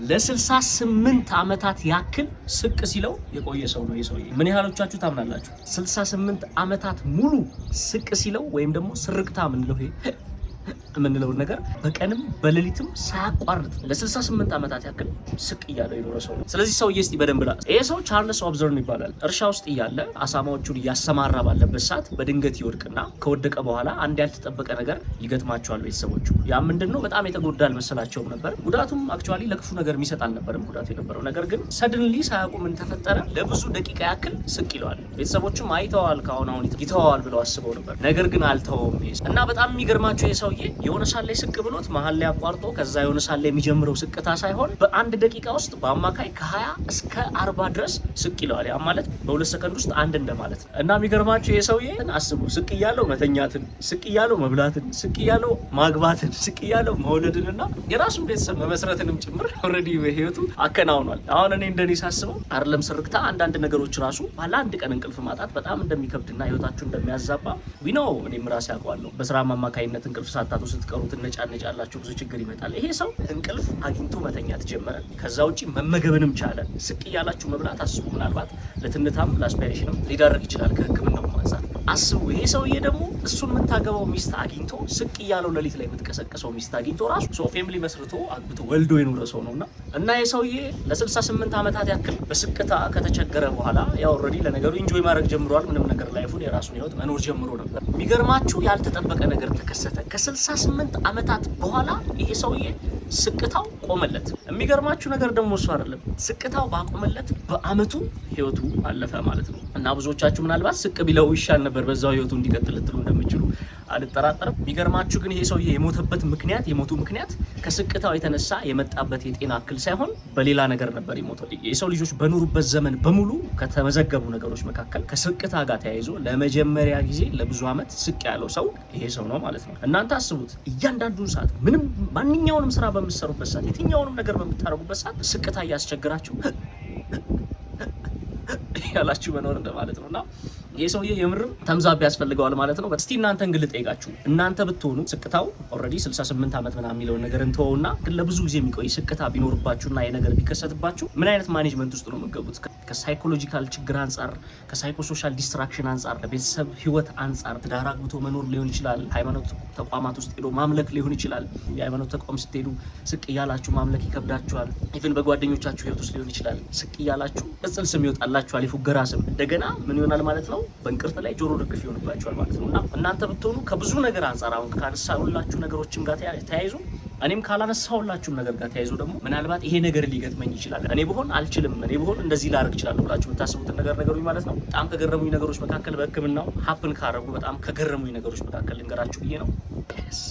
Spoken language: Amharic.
ለ68 ዓመታት ያክል ስቅ ሲለው የቆየ ሰው ነው የሰውዬ። ምን ያህሎቻችሁ ታምናላችሁ? 68 ዓመታት ሙሉ ስቅ ሲለው ወይም ደግሞ ስርቅታ ምንለው፣ ይሄ የምንለውን ነገር በቀንም በሌሊትም ሳያቋርጥ ለ68 ዓመታት ያክል ስቅ እያለው የኖረ ሰው ነው። ስለዚህ ሰውዬ እስቲ በደንብ ይሄ ሰው ቻርልስ ኦብዘርን ይባላል። እርሻ ውስጥ እያለ አሳማዎቹን እያሰማራ ባለበት ሰዓት በድንገት ይወድቅና ከወደቀ በኋላ አንድ ያልተጠበቀ ነገር ይገጥማቸዋል ቤተሰቦቹ። ያ ምንድን ነው? በጣም የተጎዳ አልመሰላቸውም ነበር። ጉዳቱም actually ለክፉ ነገር የሚሰጥ አልነበረም ጉዳቱ የነበረው ነገር። ግን suddenly ሳያውቁ ምን ተፈጠረ? ለብዙ ደቂቃ ያክል ስቅ ይለዋል። ቤተሰቦቹም አይተዋል፣ ከአሁን አሁን ይተዋዋል ብለው አስበው ነበር። ነገር ግን አልተወውም። እና በጣም የሚገርማቸው ይሄ ሰውዬ የሆነ ሰዓት ላይ ስቅ ብሎት መሀል ላይ አቋርጦ ከዛ የሆነ ሰዓት ላይ የሚጀምረው ስቅታ ሳይሆን በአንድ ደቂቃ ውስጥ በአማካይ ከ20 እስከ 40 ድረስ ስቅ ይለዋል። ያ ማለት በ2 ሰከንድ ውስጥ አንድ እንደማለት ነው። እና የሚገርማችሁ ይሄ ሰውዬ አስቡ፣ ስቅ እያለው መተኛትን፣ ስቅ እያለው መብላትን፣ ስቅ እያለው ማግባትን፣ ስቅ እያለው መውለድን እና የራሱን ቤተሰብ መመስረትንም ጭምር already በህይወቱ አከናውኗል። አሁን እኔ እንደኔ ሳስበው አይደለም ስርቅታ፣ አንዳንድ ነገሮች ራሱ ባለ አንድ ቀን እንቅልፍ ማጣት በጣም እንደሚከብድና ህይወታችሁ እንደሚያዛባ we know። እኔም ራሴ አውቀዋለሁ። በስራ አማካይነት እንቅልፍ ሳታጡ ስትቀሩ ትነጫነጫላችሁ፣ ብዙ ችግር ይመጣል። ይሄ ሰው እንቅልፍ አግኝቶ መተኛት ጀመረ። ከዛ ውጪ መመገብንም ቻለ። ስቅ እያላችሁ መብላት አስቡ። ምናልባት ለትንታም ለ aspiration ም ሊዳረግ ይችላል ከህክምናው አንጻር አስቡ። ይሄ ሰውዬ ደግሞ እሱን የምታገባው ሚስት አግኝቶ፣ ስቅ እያለው ሌሊት ላይ የምትቀሰቅሰው ሚስት አግኝቶ ራሱ so family መስርቶ አግብቶ ወልዶ የኖረ ሰው ነውና እና ይሄ ሰውዬ ለ68 ዓመታት ያክል በስቅታ ከተቸገረ በኋላ ያው already ለነገሩ enjoy ማድረግ ጀምሯል። ምንም ነገር life ኡን የራሱን ህይወት መኖር ጀምሮ ነበር። የሚገርማችሁ ያልተጠበቀ ነገር ተከሰተ። ከ68 ዓመታት በኋላ ይሄ ሰውዬ ስቅታው ቆመለት። የሚገርማችሁ ነገር ደግሞ እሱ አይደለም፣ ስቅታው ባቆመለት በአመቱ ህይወቱ አለፈ ማለት ነው። እና ብዙዎቻችሁ ምናልባት ስቅ ቢለው ይሻል ነበር በዛው ህይወቱ እንዲቀጥል ልትሉ እንደምትችሉ አልጠራጠርም። የሚገርማችሁ ግን ይሄ ሰውዬ የሞተበት ምክንያት፣ የሞቱ ምክንያት ከስቅታው የተነሳ የመጣበት የጤና እክል ሳይሆን በሌላ ነገር ነበር የሞተው። የሰው ልጆች በኖሩበት ዘመን በሙሉ ከተመዘገቡ ነገሮች መካከል ከስቅታ ጋር ተያይዞ ለመጀመሪያ ጊዜ ለብዙ ዓመት ስቅ ያለው ሰው ይሄ ሰው ነው ማለት ነው። እናንተ አስቡት፣ እያንዳንዱን ሰዓት ምንም ማንኛውንም ስራ በምትሰሩበት ሰዓት፣ የትኛውንም ነገር በምታደርጉበት ሰዓት ስቅታ እያስቸግራችሁ ያላችሁ መኖር እንደማለት ነው። እና ይህ ሰውዬ የምርም thumbs up ያስፈልገዋል ማለት ነው። እስቲ እናንተን ግን ልጠይቃችሁ፣ እናንተ ብትሆኑ ስቅታው already 68 ዓመት ምናምን የሚለውን ነገር እንተወውና ግን ለብዙ ጊዜ የሚቆይ ስቅታ ቢኖርባችሁና ይሄ ነገር ቢከሰትባችሁ ምን አይነት management ውስጥ ነው የምትገቡት? ከ psychological ችግር አንጻር፣ ከ psychosocial destruction አንጻር፣ ከቤተሰብ ህይወት አንጻር፣ ትዳር አግብቶ መኖር ሊሆን ይችላል። ሃይማኖት ተቋማት ውስጥ ሄዶ ማምለክ ሊሆን ይችላል። የሃይማኖት ተቋም ስትሄዱ ስቅ እያላችሁ ማምለክ ይከብዳችኋል። Even በጓደኞቻችሁ ህይወት ውስጥ ሊሆን ይችላል። ስቅ እያላችሁ ቅጽል ስም ይወጣላችኋል፣ የፉገራ ስም። እንደገና ምን ይሆናል ማለት ነው? በእንቅርት ላይ ጆሮ ደግፍ ይሆንባችኋል ማለት ነው። እና እናንተ ብትሆኑ ከብዙ ነገር አንጻር፣ አሁን ካነሳሁላችሁ ነገሮችም ጋር ተያይዞ፣ እኔም ካላነሳሁላችሁም ነገር ጋር ተያይዞ ደግሞ ምናልባት ይሄ ነገር ሊገጥመኝ ይችላል፣ እኔ ብሆን አልችልም፣ እኔ ብሆን እንደዚህ ላደርግ እችላለሁ ብላችሁ የምታስቡትን ነገር ንገሩኝ ማለት ነው። በጣም ከገረሙኝ ነገሮች መካከል፣ በሕክምናው happen ካረጉ በጣም ከገረሙኝ ነገሮች መካከል ልንገራችሁ ብዬ ነው። Peace.